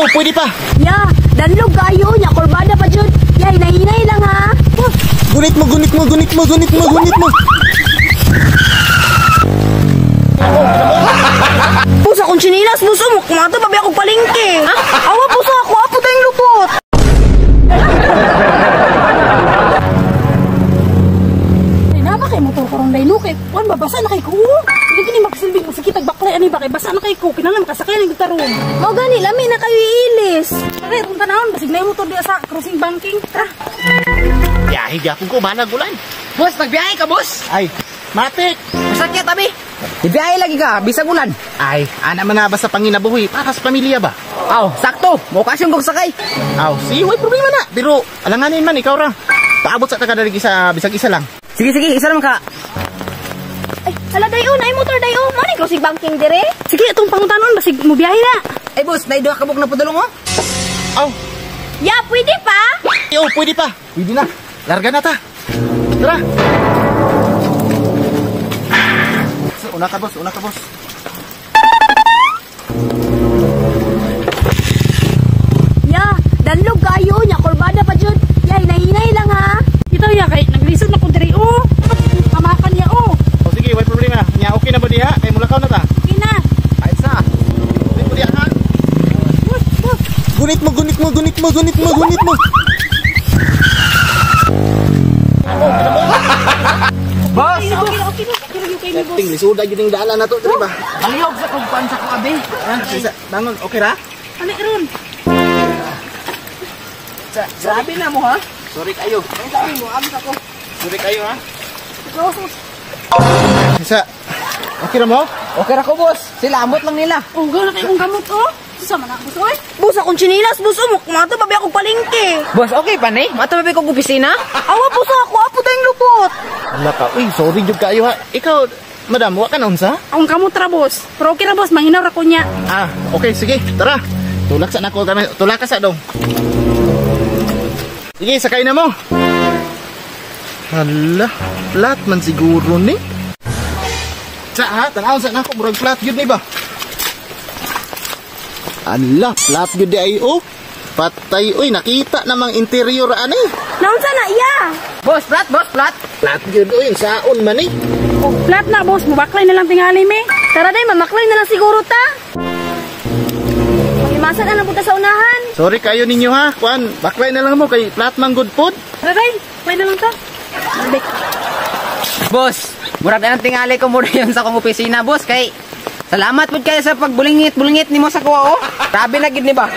Oh, pwede pa. Ya, danlog kayo nya kurbada pa jud. Ya, hinay-hinay lang ha. Gunit mo, gunit mo, gunit mo, gunit mo, gunit mo. Pusa akong chinilas, buso mo. Kumato pa ba akong palengke? Ha? Awa puso ako, apo tayong lupot. Ay, nama kay motor ko ron dayno kay kuan babasa na kay ko. Hindi kini magsilbing masakit ag baklay ani ba kay basa na kay ko kinahanglan makasakay ning tarong. Mao gani lami na kayo iilis. Tara, itong tanawon basig na yung motor diya sa crossing banking. Tara. Biyahe gyapon ko balag ulan. Boss, nagbiyahe ka, boss? Ay, matik. Masakit, abi. Ibiyahe lagi ka, bisag ulan. Ay, ana man na ba sa panginabuhi para sa pamilya ba? Aw, sakto. Mokasyon kog sakay. Aw, si way problema na. Pero alanganin man ikaw ra. Paabot sa taga sa bisag isa lang. Sige, sige, isa naman ka. Ay, hala dayo na motor dayo. Mao ni crossing banking dire. Sige, itong pangutanon basig mo biyahe na. Ay, boss, naiduha ka buk na padulong, oh. Aw. Ya, pwede pa. Oh, pwede pa. Pwede na. Larga na ta. Tara. Una ka, boss. Una ka, boss. Ya, danlog kayo nya kurbada pa jud. Ya, hinay-hinay lang ha. Ito ya kay naglisod na ko diri oh. Hamakan niya oh. Oh, sige, way problema. Nya okay na ba diha? Kay mulakaw na ta. Okay na. Kahit sa. Gunit mo diha ha. Gunit mo, gunit mo, gunit mo, gunit mo, gunit mo. Boss, Okay, okay, okay, okay, okay, boss. Ting lisuda gyud ning dala na to diri ba. Palihog sa kog kuan sa ko, abi. Ah, isa, bangon, okay ra? Ano ron? Grabe na mo, ha? Sorry kayo. Ay, sabi mo, abi sa ko. Sorry kayo ha. Isa. Okay ra mo? Okay ra ko, boss. Sila amot lang nila. Oh, gana kay kong gamot oh. Sama na ako, oy. Busa akong chinilas, buso mo. Kumato pa ba akong palengke? Boss, okay pa ni? Mato ba kog opisina? Awa puso ako, apo tayong lupot. Ala ka. Uy, sorry jud kayo ha. Ikaw, madam, wa ka na unsa? Akong kamot ra, boss. Pero okay ra, boss, manginaw ra ko niya. Ah, okay, sige. Tara. Tulak sa nako kami. Tulak ka sa dong. Sige, sakay na mo. Hala, flat man siguro ni. Sa ha, tan-aw sa nako murag flat gyud ni ba? Ala, flat gyud di ay oh. Patay oy, nakita namang interior ani. Naunsa na iya? Boss, flat, boss, flat. Flat gyud oy, ang saon man eh. Oh, flat na, boss. Mubaklay na lang tingali me. Tara day, mamaklay na lang siguro ta. Magimasan na lang punta sa unahan. Sorry kayo ninyo ha. Kuan, baklay na lang mo kay flat man good food. Tara day, baklay na lang ta. Balik. Boss, murag na lang tingali ko muna yun sa kong opisina, boss. Kay, salamat po kayo sa pagbulingit-bulingit nimo sa kuha, oh. Grabe na gid ni ba?